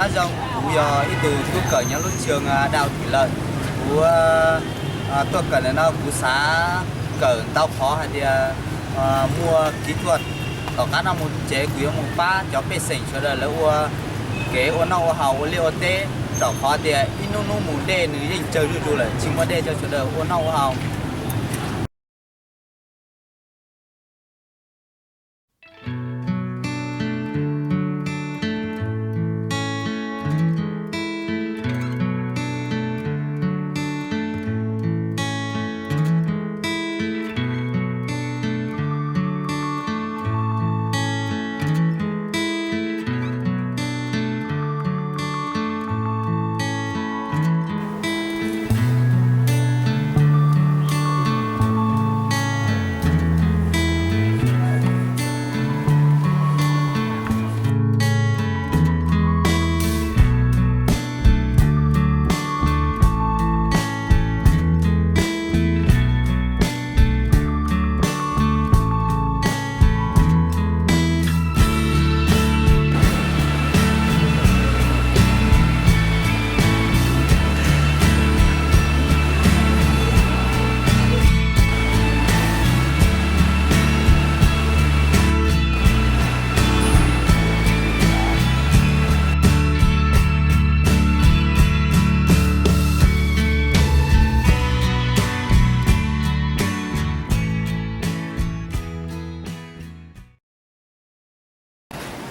Nyob zoo, kuv yog ib tug tub kawm nyob lub trường Đại học Thủy Lợi. Kuv tuaj kawm ntawm no kuv xav kawm ntau qhov hais tias muaj kỹ thuật, tom qab no mus tsev kuv yuav mus pab cov pej xeem sawv daws lawv ua kev ua noj ua haus ua liaj ua teb, rau qhov tias ib hnub hnub mus dej nws yeej tsawg zuj zus lawm, tsis muaj dej rau sawv daws ua noj ua haus.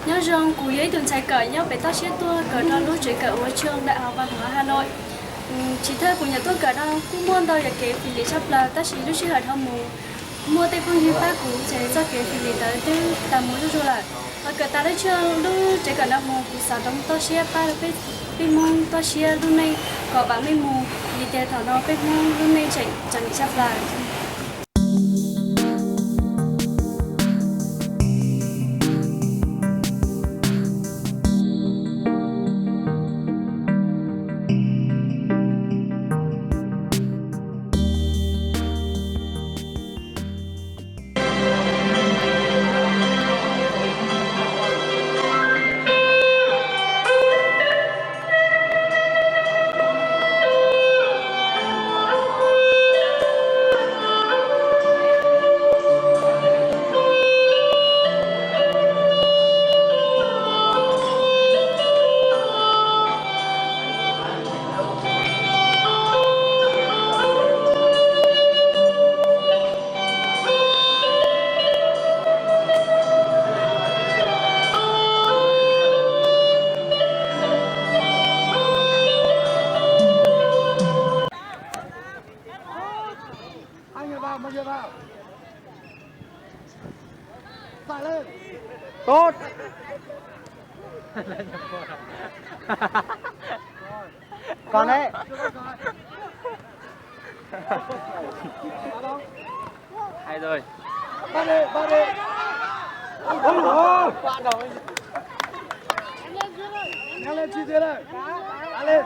Nyob zoo, kuv yog ib tug ntxhais kawm nyob pem toj siab tuaj kawm rau lub tsev kawm ua trường Đại học Văn hóa Hà Nội. Tsis thawj kuv nyuam tuaj kawm no kuj muaj ntau yam kev fim lim tshaj plaws, tab sis lub sij hawm dhau mus muaj tej phooj ywg pab kuv ces txoj kev fim lim ntawd twb tag mus zuj zus lawm. Ho kawm tas lub tsev kawm no mus kuv xav rov mus toj siab pab peb Hmoob toj siab lub neej kom vam meej mus, vim tias thaum no peb Hmoob lub neej tseem txom nyem tshaj plaws. Tốt. Còn đấy. Hay rồi. Bắt đi, bắt đi. Ôi, ôi. Nhanh lên, chi tiết đây. Đá lên.